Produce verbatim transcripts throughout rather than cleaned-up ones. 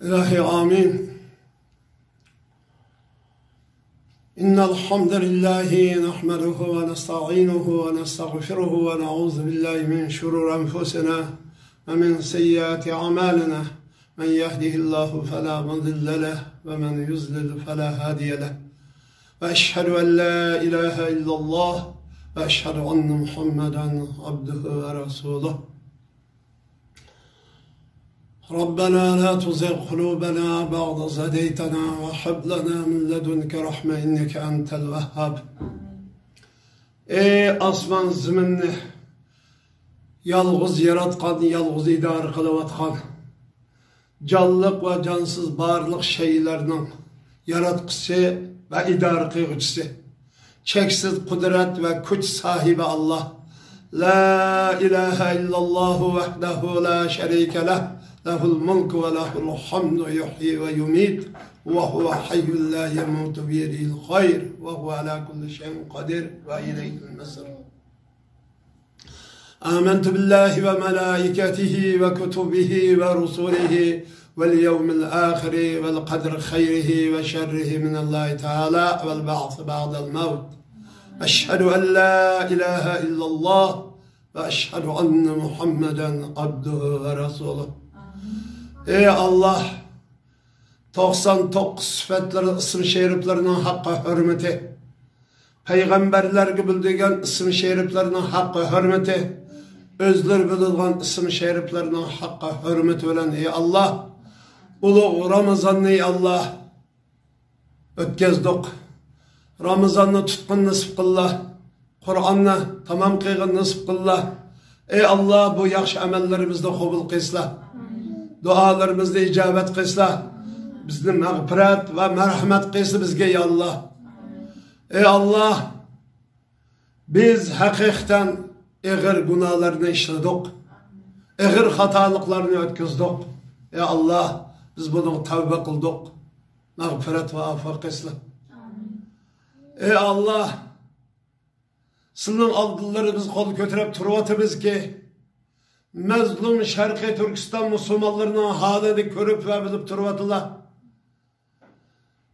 ئىلاھى، ئامىن. إن الحمد لله نحمده ونستعينه ونستغفره ونعوذ بالله من شرور أنفسنا ومن سيئات أعمالنا. من يهده الله فلا مضل له ومن يضلل فلا هادي له. وأشهد أن لا إله إلا الله وأشهد أن محمدا عبده ورسوله. ربنا لا تزغ قلوبنا بعد إذ هديتنا وهب لنا من لدنك رحمة إنك أنت الوهاب. ئەي ئاسمان زېمىننى يالغۇز ياراتقان، يالغۇز ئىدارە قىلىۋاتقان، جانلىق ۋە جانسىز بارلىق شەيئىلەرنىڭ ياراتقۇچىسى ۋە ئىدارە قىلغۇچىسى، چەكسىز قۇدرەت ۋە كۈچ ساھىبى ئاللاھ. لا إله إلا الله وحده لا شريك له، له الملك وله الحمد يحيي ويميت وهو حي لا يموت بيده الخير وهو على كل شيء قدير وإليه المصير. آمنت بالله وملائكته وكتبه ورسله واليوم الآخر والقدر خيره وشره من الله تعالى والبعث بعد الموت. أشهد أن لا إله إلا الله وأشهد أن محمدا عبده ورسوله. ئەي ئاللاھ، توقسان توققۇز سۈپەتلىرى، ئىسىم شېرىپلىرىنىڭ ھەققى ھۆرمىتى، پەيغەمبەرلەرگە بىلدۈرگەن ئىسىم شېرىپلىرىنىڭ ھەققى ھۆرمىتى، ئۆزلىرى بىلىدىغان ئىسىم شېرىپلىرىنىڭ ھەققى ھۆرمىتى بىلەن، ئەي ئاللاھ، ئۇلۇغ رامىزاننى، ئەي ئاللاھ، ئۆتكۈزدۇق. رامىزاننى تۇتقىن نېسىپ قىللا. قۇرئاننى تامام قىلغىن نېسىپ قىللا. ئەي ئاللاھ، بۇ ياخشى ئەمەللىرىمىزنى قوبۇل قىلسىلا. دۇئالىرىمىزنى ئىجابەت قىلسىلا. بىزنى مەغپىرەت ۋە مەرھەمەت قىلسا بىزگە، يا ئاللاھ. ئەي ئاللاھ، بىز ھەقىقەتەن ئېغىر گۇناھلارنى ئىشلىدۇق. ئېغىر خاتالىقلارنى ئۆتكۈزدۇق. ئەي ئاللاھ، بىز بۇنىڭغا تەۋبە قىلدۇق. مەغپىرەت ۋە ئەپۇ قىلسىلا. ئەي ئاللاھ، سىلىنىڭ ئالدىلىرىمىزغا قول كۆتۈرۈپ تۇرۇۋاتىمىزكى، مەزلۇم شەرقىي تۈركىستان مۇسۇلمانلىرىنىڭ ھالىنى كۆرۈپ ۋە بىلىپ تۇرۇۋاتىلا.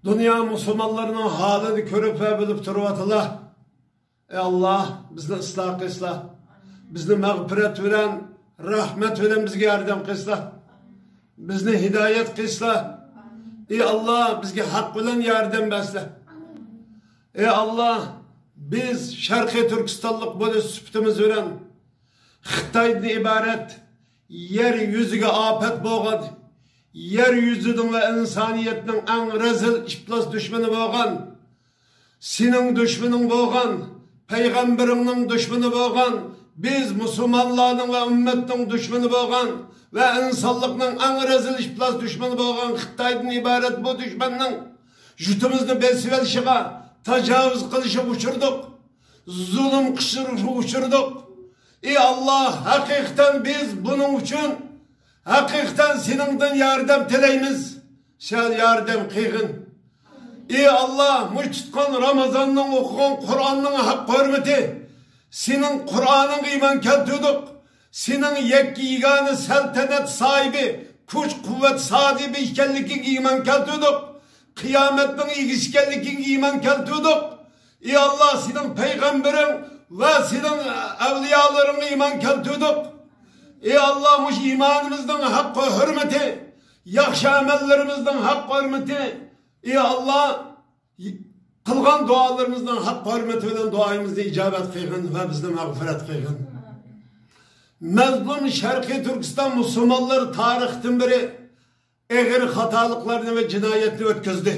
دۇنيا مۇسۇلمانلىرىنىڭ ھالىنى كۆرۈپ ۋە بىلىپ تۇرۇۋاتىلا. ئەي ئاللاھ، بىزنى ئىسلاھ قىلسىلا. بىزنى مەغپىرەت بىلەن، رەھمەت بىلەن بىزگە ياردەم قىلسىلا. بىزنى ھىدايەت قىلسىلا. ئەي ئاللاھ، بىزگە ھەق بىلەن ياردەم بەرسىلە. ئەي ئاللاھ، بىز شەرقىي تۈركىستانلىق بولۇش سۈپىتىمىز بىلەن خىتايدىن ئىبارەت يەر يۈزىگە ئاپەت بولغان، يەر يۈزىنىڭ ۋە ئىنسانىيەتنىڭ ئەڭ رەزىل ئىپلاس دۈشمىنى بولغان، سېنىڭ دۈشمىنىڭ بولغان، پەيغەمبىرىڭنىڭ دۈشمىنى بولغان، بىز مۇسۇلمانلارنىڭ ۋە ئۈممەتنىڭ دۈشمىنى بولغان ۋە ئىنسانلىقنىڭ ئەڭ رەزىل ئىپلاس دۈشمىنى بولغان خىتايدىن ئىبارەت بۇ دۈشمەننىڭ يۇرتىمىزنى بېسىۋېلىشىغا، تاجاۋۇز قىلىشىغا ئۇچرىدۇق. زۇلۇم قىلىشىغا ئۇچرىدۇق. ئى ئاللاھ، ھەقىقەتەن بىز بۇنىڭ ئۈچۈن ھەقىقەتەن سېنىڭدىن ياردەم تىلەيمىز. سەن ياردەم قىلغىن. ئى ئاللاھ، مۇشۇ تۇتقان رامازاننىڭ، ئوقۇغان قۇرئاننىڭ ھەق ھۆرمىتى، سېنىڭ قۇرئانىڭغا ئىمان كەلتۈردۇق. سېنىڭ يەككە يېگانە سەلتەنەت ساھىبى، كۈچ قۇۋۋەت ساھىبى ئىكەنلىكىڭگە ئىمان كەلتۈردۇق. قىيامەتنىڭ ئىگىسى ئىكەنلىكىڭگە ئىمان كەلتۈردۇق. ئى ئاللاھ، سېنىڭ پەيغەمبىرىڭ ۋە سېنىڭ ئەۋلىيالىرىڭغا ئىمان كەلتۈردۇق. ئى ئاللاھ، مۇشۇ ئىمانىمىزنىڭ ھەق ۋە ھۆرمىتى، ياخشى ئەمەللىرىمىزنىڭ ھەق ھۆرمىتى، ئى ئاللاھ، قىلغان دۇئالىرىمىزنىڭ ھەق ھۆرمىتى بىلەن دۇئايىمىزنى ئىجابەت قىلغىن ۋە بىزنى مەغپىرەت قىلغىن. مەزلۇم شەرقىي تۈركىستان مۇسۇلمانلىرى تارىختىن بېرى ئېغىر خاتالىقلارنى ۋە جىنايەتنى ئۆتكۈزدى.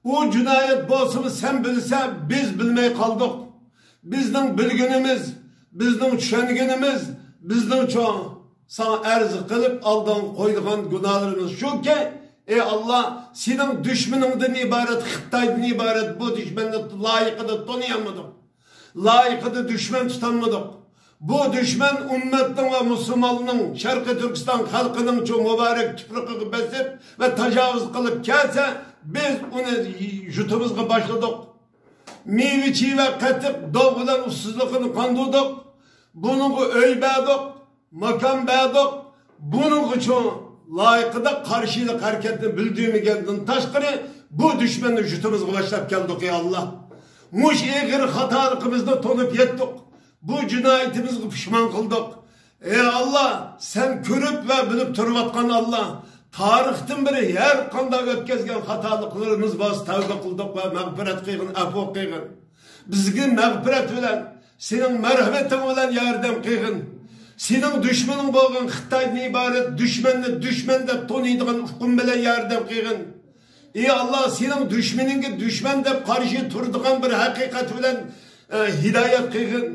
ئۇ جىنايەت بولسىمۇ سەن بىلسە، بىز بىلمەي قالدۇق. بىزنىڭ بىلگىنىمىز، بىزنىڭ چۈشەنگىنىمىز، بىزنىڭ چوڭ ساڭا ئەرز قىلىپ ئالدىڭغا قويىدىغان گۇناھلىرىمىز شۇكى، ئى ئاللاھ، سېنىڭ دۈشمىنىڭدىن ئىبارەت، خىتايدىن ئىبارەت بۇ دۈشمەننى لايىقىدا تونۇيالمىدۇق. لايىقىدا دۈشمەن تۇتالمىدۇق. بۇ دۈشمەن ئۈممەتنىڭ ۋە مۇسۇلماننىڭ، شەرقىي تۈركىستان خەلقىنىڭ شۇ مۇبارەك تۇپرىقىغا بېسىپ ۋە تاجاۋۇز قىلىپ كەلسە، بىز ئۇنى يۇرتىمىزغا باشلىدۇق. مېۋە-چېۋە، قېتىق، دوغ بىلەن ئۇسسۇزلۇقىنى قاندۇردۇق. بۇنىڭغا ئۆي بەردۇق، ماكان بەردۇق. بۇنىڭغىچۇ لايىقىدا قارشىلىق ھەرىكەتنى بىلدۈرمىگەندىن تاشقىرى، بۇ دۈشمەننى يۇرتىمىزغا باشلاپ كەلدۇق، ئى ئاللا. مۇشۇ ئېغىر خاتالىقىمىزنى تونۇپ يەتتۇق. بۇ جىنايىتىمىزگە پۇشمان قىلدۇق. ئى ئاللا، سەن كۆرۈپ ۋە بىلىپ تۇرۇۋاتقان ئاللا، تارىختىن بېرى ھەر قانداق ئۆتكەزگەن خاتالىقلىرىمىز بولسا تەۋبە قىلدۇق ۋە مەغپىرەت قىلغىن، ئەپۇ قىلغىن. بىزگە مەغپىرەت بىلەن، سېنىڭ مەرھىمىتىڭ بىلەن ياردەم قىلغىن. سېنىڭ دۈشمىنىڭ بولغان خىتايدىن ئىبارەت دۈشمەننى دۈشمەن دەپ تونۇيدىغان ئۇقۇم بىلەن ياردەم قىلغىن. ئى ئاللا، سېنىڭ دۈشمىنىڭگە دۈشمەن دەپ قارشى تۇرىدىغان بىر ھەقىقەت بىلەن، ئە، ھىدايەت قىلغىن.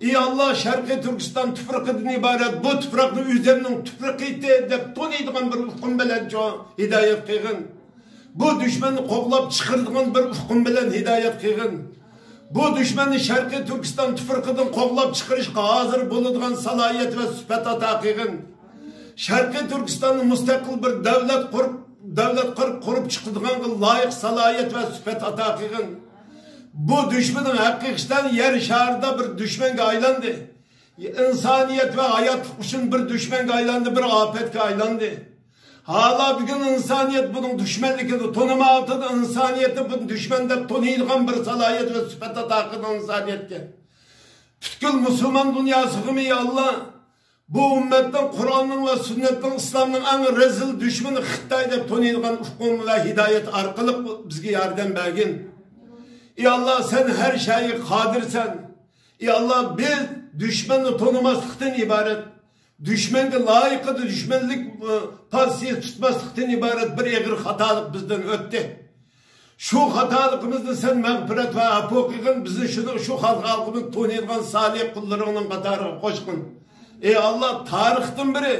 ئى ئاللا، شەرقىي تۈركىستان تۇپرىقىدىن ئىبارەت بۇ تۇپراقنى ئۆزۈمنىڭ تۇپرىقى دەپ تونۇيدىغان بىر ئۇقۇم بىلەن ھىدايەت قىلغىن. بۇ دۈشمەننى قوغلاپ چىقىرىدىغان بىر ئۇقۇم بىلەن ھىدايەت قىلغىن. بۇ دۈشمەننى شەرقىي تۈركىستان تۇپرىقىدىن قوغلاپ چىقىرىشقا ھازىر بولىدىغان سالاھىيەت ۋە سۈپەت ئاتا قىلغىن. شەرقىي تۈركىستاننى مۇستەقىل بىر دۆلەت قۇرۇپ، دۆلەت قۇرۇپ، قۇرۇپ چىقىدىغانغا لايىق سالاھىيەت ۋە سۈپەت ئاتا قىلغىن. بۇ دۈشمىنىڭ ھەقىقەتەن يەر شارىدا بىر دۈشمەنگە ئايلاندى. ئىنسانىيەت ۋە ھاياتلىق ئۈچۈن بىر دۈشمەنگە ئايلاندى، بىر ئاپەتكە ئايلاندى. ھالا بۈگۈن ئىنسانىيەت بۇنىڭ دۈشمەنلىكىنى تونۇمايۋاتىدۇ، ئىنسانىيەتنى بۇنى دۈشمەن دەپ تونۇيدىغان بىر سالاھىيەت ۋە سۈپەت ئاتا قىلدىڭ ئىنسانىيەتكە. پۈتكۈل مۇسۇلمان دۇنياسىغىمۇ، يا ئاللا، بۇ ئۈممەتنىڭ، قۇرئاننىڭ ۋە سۈننەتنىڭ، ئىسلامنىڭ ئەڭ رەزىل دۈشمىنى خىتاي دەپ تونۇيدىغان ئۇقۇم ۋە ھىدايەت ئارقىلىق بىزگە ياردەم بەرگىن. ئى ئاللا، سەن ھەر شەيگە قادىرسەن. ئى ئاللا، بىز دۈشمەننى تونۇماسلىقتىن ئىبارەت، دۈشمەنگە لايىقىدا دۈشمەنلىك، ئى، پوزىتسىيە تۇتماسلىقتىن ئىبارەت بىر ئېغىر خاتالىق بىزدىن ئۆتتى. شۇ خاتالىقىمىزنى سەن مەغپىرەت ۋە ئەپۇ قىلغىن، بىزنى شۇ، شۇ خاتالىقىمىزنى تونۇيدىغان سالىھ قۇللىرىڭنىڭ قاتارىغا قوشقىن. ئى ئاللا، تارىختىن بېرى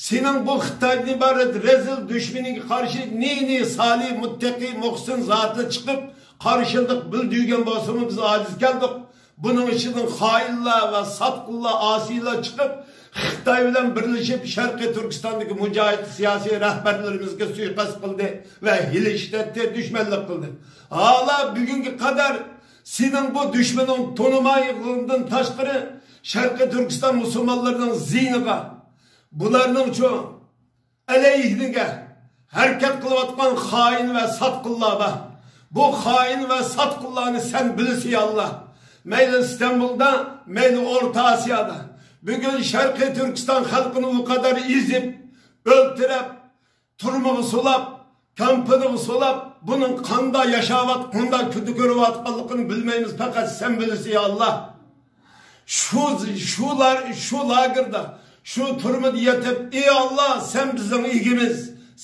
سېنىڭ بۇ خىتايدىن ئىبارەت رەزىل دۈشمىنىڭگە قارشى نى-نى سالىھ، مۇتتەقى، مۇھسىن زاتى چىقىپ، قارشىلىق بىلدۈرگەن بولسىمۇ، بىز ئاجىز كەلدۇق. بۇنىڭ ئىچىدىن خائىنلار ۋە ساتقىنلار، ئاسىيلار چىقىپ، خىتاي بىلەن بىرلىشىپ، شەرقىي تۈركىستاندىكى مۇجاھىد سىياسىي رەھبەرلىرىمىزگە سۇيىقەست قىلدى ۋە ھىيلە ئىشلەتتى، دۈشمەنلىك قىلدى. ھالا بۈگۈنگە قەدەر سېنىڭ بۇ دۈشمىنىڭ تونۇمايدىغىنىڭدىن تاشقىرى، شەرقىي تۈركىستان مۇسۇلمانلىرىنىڭ زىيىنىغا، بۇلارنىڭچۇ ئەلەيھىگە ھەرىكەت قىلىۋاتقان خائىن ۋە ساتقىنلار بار. بۇ خائىن ۋە ساتقىنلارنى سەن بىلىسەن، يا ئاللا. مەيلى ئىستانبۇلدا، مەيلى ئورتا ئاسىيادا. بۈگۈن شەرقىي تۈركىستان خەلقىنى ئۇ قەدەر ئېزىپ، ئۆلتۈرۈپ، تۈرمىگە سولاپ، كامپىنىغا سولاپ، بۇنىڭ قانداق ياشاۋات-، قانداق كۈندە كۆرۈۋاتقانلىقىنى بىلمەيمىز، پەقەت سەن بىلىسەن، يا ئاللا. شۇ، شۇلار، شۇ لاگېردا، شۇ تۈرمىدە يېتىپ، ئى ئاللا، سەن بىزنىڭ ئىگىمىز،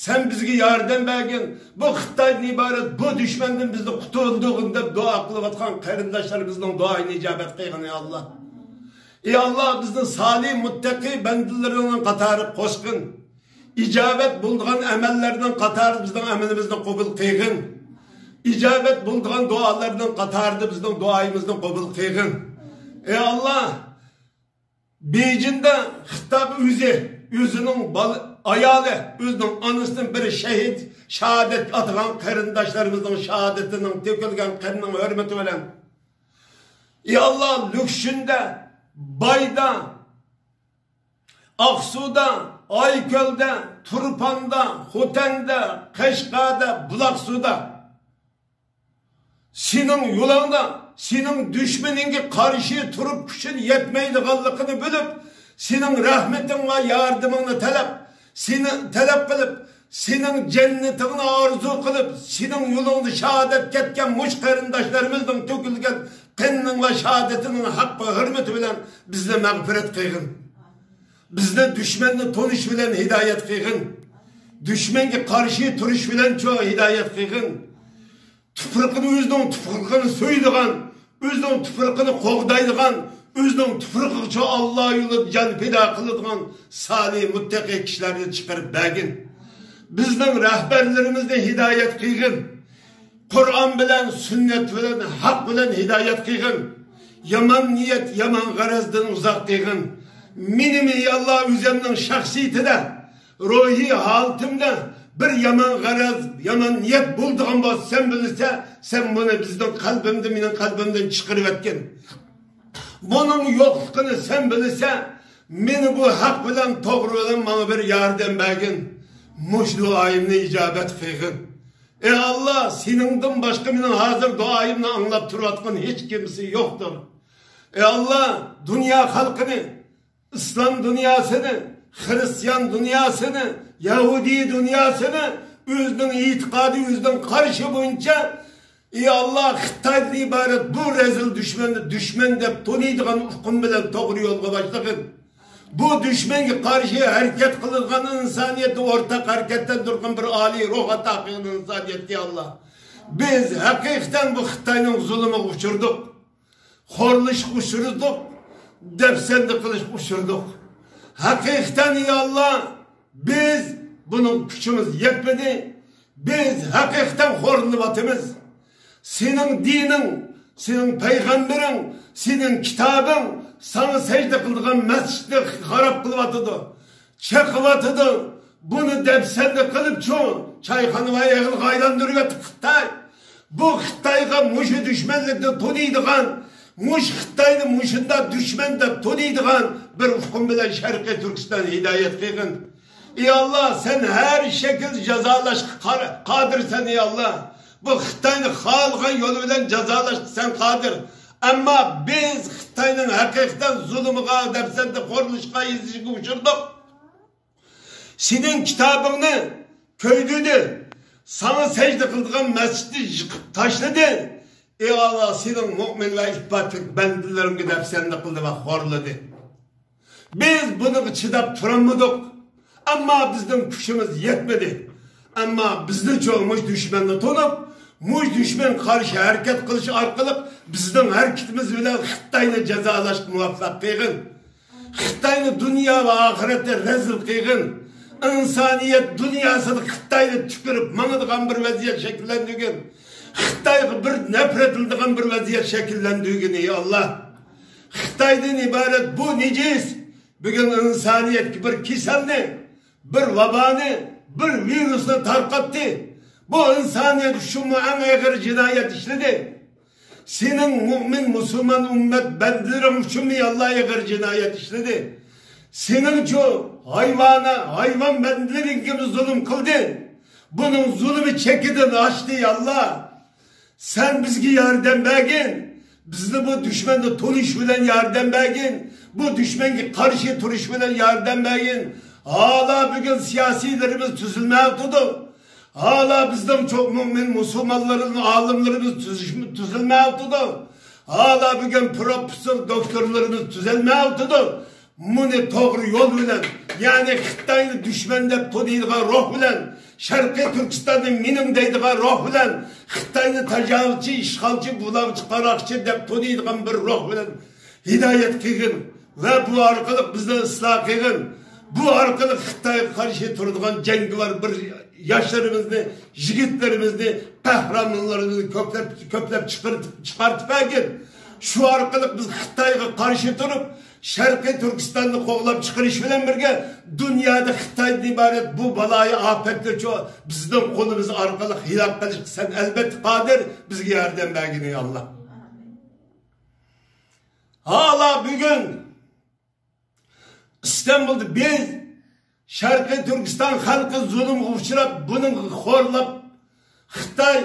سەن بىزگە ياردەم بەرگىن، بۇ خىتايدىن ئىبارەت بۇ دۈشمەندىن بىزنى قۇتۇلدۇرغىن دەپ دۇئا قىلىۋاتقان قېرىنداشلىرىمىزنىڭ دۇئايىنى ئىجابەت قىلغىن، ئى ئاللا. ئى ئاللا، بىزنى سالىھ، مۇتتەقى بەندىلىرىڭنىڭ قاتارىغا قوشقىن. ئىجابەت بولىدىغان ئەمەللەرنىڭ قاتارىدا بىزنىڭ ئەمىلىمىزنى قوبۇل قىلغىن. ئىجابەت بولىدىغان دۇئالارنىڭ قاتارىدا بىزنىڭ دۇئايىمىزنى قوبۇل قىلغىن. ئەي ئاللا، بېيجىڭدا خىتاي ئۆزى، ئۆزىنىڭ بالا، ئايالى، ئۆزىنىڭ ئانىسىنى بىر شەھىت شاھادەتكە ئاتىغان قېرىنداشلىرىمىزنىڭ شاھادىتىنىڭ تۆكۈلگەن قېنىنىڭ ھۆرمىتى بىلەن، ئى ئاللا، لۈكچۈندە، بايدا، ئاقسۇدا، ئايكۆلدە، تۇرپاندا، خوتەندە، قەشقەردە، بۇلاقسۇدا، سېنىڭ يولۇڭدا، سېنىڭ دۈشمىنىڭگە قارشى تۇرۇپ كۈچىنى يەتمەيدىغانلىقىنى بىلىپ، سېنىڭ رەھمىتىڭ ۋە ياردىمىڭنى تەلەپ، سېنى تەلەپ قىلىپ، سېنىڭ جەننىتىڭنى ئارزۇ قىلىپ، سېنىڭ يولۇڭدا شاھادەت كەتكەن مۇشۇ قېرىنداشلىرىمىزنىڭ تۆكۈلگەن قېنىنىڭ ۋە شاھادىتىنىڭ ھەق ۋە ھۆرمىتى بىلەن بىزنى مەغپىرەت قىلغىن. بىزنى دۈشمەننى تونۇش بىلەن ھىدايەت قىلغىن. دۈشمەنگە قارشى تۇرۇش بىلەن چوڭ ھىدايەت قىلغىن. تۇپرىقىنى، ئۆزىنىڭ تۇپرىقىنى سۆيىدىغان، ئۆزىنىڭ تۇپرىقىنى قوغدايدىغان، ئۆزىنىڭ تۇپرىقىغا ئاللا يولىدا جان پىدا قىلىدىغان سالىھ، مۇتتەقىي كىشىلەرنى چىقىرىپ بەرگىن. بىزنىڭ رەھبەرلىرىمىزنى ھىدايەت قىلغىن. قۇرئان بىلەن، سۈننەت بىلەن، ھەق بىلەن ھىدايەت قىلغىن. يامان نىيەت، يامان غەرەزدىن ئۇزاق قىلغىن. مېنىمۇ، يا ئاللا، ئۆزۈمنىڭ شەخسىيىتىدە، روھىي ھالىتىمدە بىر يامان غەرەز، يامان نىيەت بولىدىغان بولسا، سەن بىلىسەن، سەن بۇنى بىزنىڭ قەلبىمدىن، مېنىڭ قەلبىمدىن چىقىرىۋەتكىن. بۇنىڭ يوقلۇقىنى سەن بىلىسەن، مېنى بۇ ھەق بىلەن، توغرا بىلەن ماڭا بىر ياردەم بەرگىن. مۇشۇ دۇئايىمنى ئىجابەت قىلغىن. ئەي ئاللا، سېنىڭدىن باشقا مېنىڭ ھازىر دۇئايىمنى ئاڭلاپ تۇرۇۋاتقان ھېچ كىمسى يوقتۇر. ئەي ئاللا، دۇنيا خەلقىنى، ئىسلام دۇنياسىنى، خرىستىيان دۇنياسىنى، يەھۇدىي دۇنياسىنى ئۆزىنىڭ ئېتىقادى، ئۆزىنىڭ قارىشى بويىچە، ئى ئاللا، خىتايدىن ئىبارەت بۇ رەزىل دۈشمەننى دۈشمەن دەپ تونۇيدىغان ئۇقۇم بىلەن توغرا يولغا باشلىغىن. بۇ دۈشمەنگە قارشى ھەرىكەت قىلىدىغان، ئىنسانىيەتنى ئورتاق ھەرىكەتلەندۈرىدىغان بىر ئالىي روھ ئاتا قىلغىن ئىنسانىيەتكە، ئى ئاللا. بىز ھەقىقەتەن بۇ خىتاينىڭ زۇلۇمىغا ئۇچرىدۇق. خورلىشىشقا ئۇچرىدۇق، دەپسەندە قىلىشقا ئۇچرىدۇق. ھەقىقەتەن، يا ئاللا، بىز بۇنىڭ كۈچىمىز يەتمىدى. بىز ھەقىقەتەن خورلىنىۋاتىمىز. سېنىڭ دىنىڭ، سېنىڭ پەيغەمبىرىڭ، سېنىڭ كىتابىڭ ساڭا سەجدە قىلىدىغان مەسچىتنى خاراب قىلىۋاتىدۇ. چېقىۋاتىدۇ. بۇنى دەپسەندە قىلىپ، چوڭ چايخانا ۋە ئېغىلغا ئايلاندۇرۇۋەتتى خىتاي. بۇ خىتايغا مۇشۇ دۈشمەنلىكنى تونۇيدىغان، مۇشۇ خىتاينى مۇشۇنداق دۈشمەن دەپ تونۇيدىغان بىر ئۇقۇم بىلەن شەرقىي تۈركىستان ھىدايەت قىلغىن. ئى ئاللا، سەن ھەر شەكىل جازالاشقا قار-، قادىرسەن، ئى ئاللا. بۇ خىتاينى خالىغان يول بىلەن جازالاشقا سەن قادىر. ئەمما بىز خىتاينىڭ ھەقىقەتەن زۇلۇمىغا، دەپسەندە خورلىشىشقا، ئېزىشكە ئۇچرىدۇق. سېنىڭ كىتابىڭنى كۆيدۈردى. ساڭا سەجدە قىلىدىغان مەسچىتنى يىقىپ تاشلىدى. ئى ئاللا، سېنىڭ مۆمىن ۋە ئىپپەتلىك بەندىلىرىڭگە دەپسەندە قىلدى ۋە خورلىدى. بىز بۇنىڭغا چىداپ تۇرالمىدۇق. ئەمما بىزنىڭ كۈچىمىز يەتمىدى. ئەمما بىزنىچۇ مۇشۇ دۈشمەننى تونۇپ، مۇشۇ دۈشمەنگە قارشى ھەرىكەت قىلىش ئارقىلىق بىزنىڭ ھەرىكىتىمىز بىلەن خىتاينى جازالاشقا مۇۋەپپەق قىلغىن. خىتاينى دۇنيا ۋە ئاخىرەتتە رەزىل قىلغىن. ئىنسانىيەت دۇنياسىدا خىتاينى تۈكۈرۈپ ماڭىدىغان بىر ۋەزىيەت شەكىللەندۈرگىن. خىتايغا بىر نەپرەتلىنىدىغان بىر ۋەزىيەت شەكىللەندۈرگىن، ئى ئاللا. خىتايدىن ئىبارەت بۇ نىجىس بۈگۈن ئىنسانىيەتكە بىر كېسەلنى، بىر ۋابانى، بىر ۋىرۇسنى تارقاتتى. بۇ ئىنسانىيەت ئۈچۈنمۇ ئەڭ ئېغىر جىنايەت ئىشلىدى. سېنىڭ مۆمىن مۇسۇلمان ئۈممەت بەندىلىرىڭ ئۈچۈنمۇ، يا ئاللا، ئېغىر جىنايەت ئىشلىدى. سېنىڭچۇ ھايۋانى، ھايۋان بەندىلىرىڭگىمۇ زۇلۇم قىلدى. بۇنىڭ زۇلۇمى چېكىدىن ئاشتى، يا ئاللا. سەن بىزگە ياردەم بەرگىن. بىزنى بۇ دۈشمەننى تونۇش بىلەن ياردەم بەرگىن. بۇ دۈشمەنگە قارشى تۇرۇش بىلەن ياردەم بەرگىن. ھالا بۈگۈن سىياسىيلىرىمىز تۈزۈلمەيۋاتىدۇ. ھالا بىزنىڭ چوڭ مۆمىن مۇسۇلمانلىرىمىز، ئالىملىرىمىز تۈزۈش-، تۈزۈلمەيۋاتىدۇ. ھالا بۈگۈن پروفېسسور، دوكتورلىرىمىز تۈزەلمەيۋاتىدۇ. بۇنى توغرا يول بىلەن، يەنى خىتاينى دۈشمەن دەپ تونۇيدىغان روھ بىلەن، شەرقىي تۈركىستاننى مېنىڭ دەيدىغان روھ بىلەن، خىتاينى تاجاۋۇزچى، ئىشغالچى، بۇلاڭچى، قاراقچى دەپ تونۇيدىغان بىر روھ بىلەن ھىدايەت قىلغىن ۋە بۇ ئارقىلىق بىزنى ئىسلاھ قىلغىن. بۇ ئارقىلىق خىتايغا قارشى تۇرىدىغان جەڭگىۋار بىر ياشلىرىمىزنى، يىگىتلىرىمىزنى، قەھرىمانلىرىمىزنى كۆپلەپ، كۆپلەپ چىقىرتىپ، چىقارتىپ بەرگىن. شۇ ئارقىلىق بىز خىتايغا قارشى تۇرۇپ، شەرقىي تۈركىستاننى قوغلاپ چىقىرىش بىلەن بىرگە، دۇنيادا خىتايدىن ئىبارەت بۇ بالايىئاپەتنىچۇ بىزنىڭ قولىمىز ئارقىلىق ھالاك قىلىشقا سەن ئەلۋەتتە قادىر، بىزگە ياردەم بەرگىن، ئەي ئاللا. ھالا بۈگۈن ئىستانبۇلدا بىز شەرقىي تۈركىستان خەلقى زۇلۇمغا ئۇچراپ، بۇنىڭغا خورلاپ، خىتاي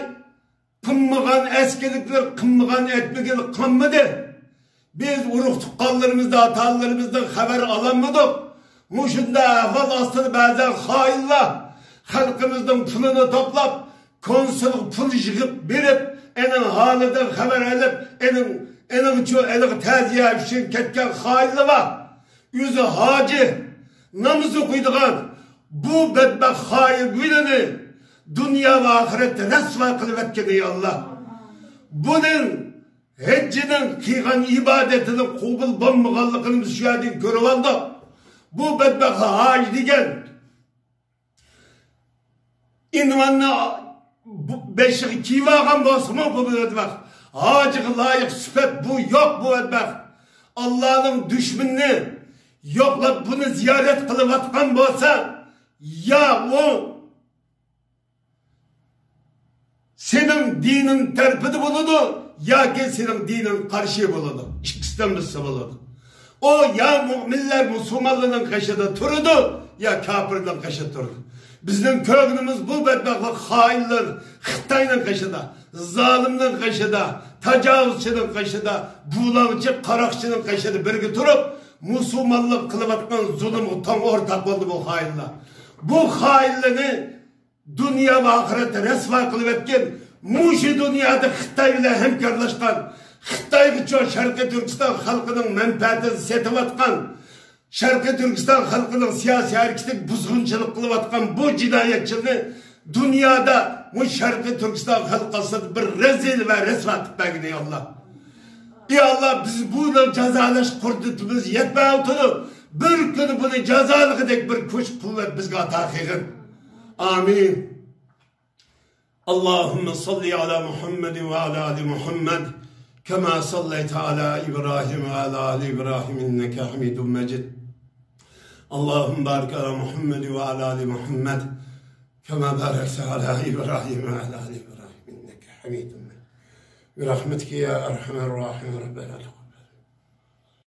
قىلمىغان ئەسكىلىكلەر، قىلمىغان ئەتمىگىلى قالمىدى. بىز ئۇرۇق تۇغقانلىرىمىزدىن، ئاتا-ئانىلىرىمىزدىن خەۋەر ئالالمىدۇق. مۇشۇنداق ئەھۋال ئاستىدا بەزەن خائىنلار خەلقىمىزنىڭ پۇلىنى توپلاپ، كونسۇلغا پۇل يىغىپ بېرىپ، ئېنىڭ ھالىدىن خەۋەر ئېلىپ، ئېنىڭ، ئېنىڭچۇ ئېنىڭ تەزىيە ئۈچۈن كەتكەن خائىنلار بار. ئۆزى ھاجى، ناماز ئوقۇيدىغان بۇ بەتبەخت خائىن بىلىنى دۇنيا ۋە ئاخىرەتتە رەسۋا قىلىۋەتكىنى، يا ئاللا. بۇنىڭ ھەججىنىڭ قىلغان ئىبادىتىنىڭ قوبۇل بولمىغانلىقىنى بىز شۇ يەردىن كۆرۈۋالدۇق. بۇ بەتبەخت ھاجى دېگەن ئۇنۋاننى بېشىغا كىيىۋالغان بولسىمۇ، بۇ بەتبەخت ھاجىغا لايىق سۈپەت بۇ يوق، بۇ بەتبەخت. ئاللانىڭ دۈشمىنىنى يوقلاپ، بۇنى زىيارەت قىلىۋاتقان بولسا، يا ئۇ سېنىڭ دىنىڭ تەرىپىدە بولىدۇ ياكى سېنىڭ دىنىڭ قارشى بولىدۇ. ئىككىسىدىن بىرسى بولىدۇ. ئۇ يا مۇئمىنلەر مۇسۇلمانلارنىڭ قېشىدا تۇرىدۇ، يا كاپىرنىڭ قېشىدا تۇرىدۇ. بىزنىڭ كۆڭلىمىز بۇ بەتبەختلىك خائىنلار خىتاينىڭ قېشىدا، زالىمنىڭ قېشىدا، تاجاۋۇزچىنىڭ قېشىدا، بۇلاڭچى، قاراقچىنىڭ قېشىدا بىرگە تۇرۇپ، مۇسۇلمانلار قىلىۋاتقان زۇلۇمغا تاڭ ئورتاق بولدى بۇ خائىنلار. بۇ خائىنلارنى دۇنيا ۋە ئاخىرەتتە رەسۋا قىلىۋەتكەن، مۇشۇ دۇنيادا خىتاي بىلەن ھەمكارلاشقان، خىتايغىچۇ شەرقىي تۈركىستان خەلقىنىڭ مەنپەئەتىنى سېتىۋاتقان، شەرقىي تۈركىستان خەلقىنىڭ سىياسىي ھەرىكىتىگە بۇزغۇنچىلىق قىلىۋاتقان بۇ جىنايەتچىلىكنى دۇنيادا، مۇ شەرقىي تۈركىستان خەلقى ئاستىدا بىر رەزىل ۋە رەسۋا قىلىپ بەرگىن، ئەي ئاللا. ئى ئاللا، بىز بۇنى جازالاش قۇدرىتىمىز يەتمەيۋاتىدۇ. بىر كۈنى بۇنى جازالىغۇدەك بىر كۈچ قۇۋۋەت بىزگە ئاتا قىلغىن. ئامىن. اللهم صل على محمد وعلى آل محمد كما صليت على إبراهيم وعلى آل إبراهيم إنك حميد مجيد. اللهم بارك على محمد وعلى آل محمد كما باركت على إبراهيم وعلى آل إبراهيم إنك حميد مجيد. برحمتك يا أرحم الراحمين ربنا.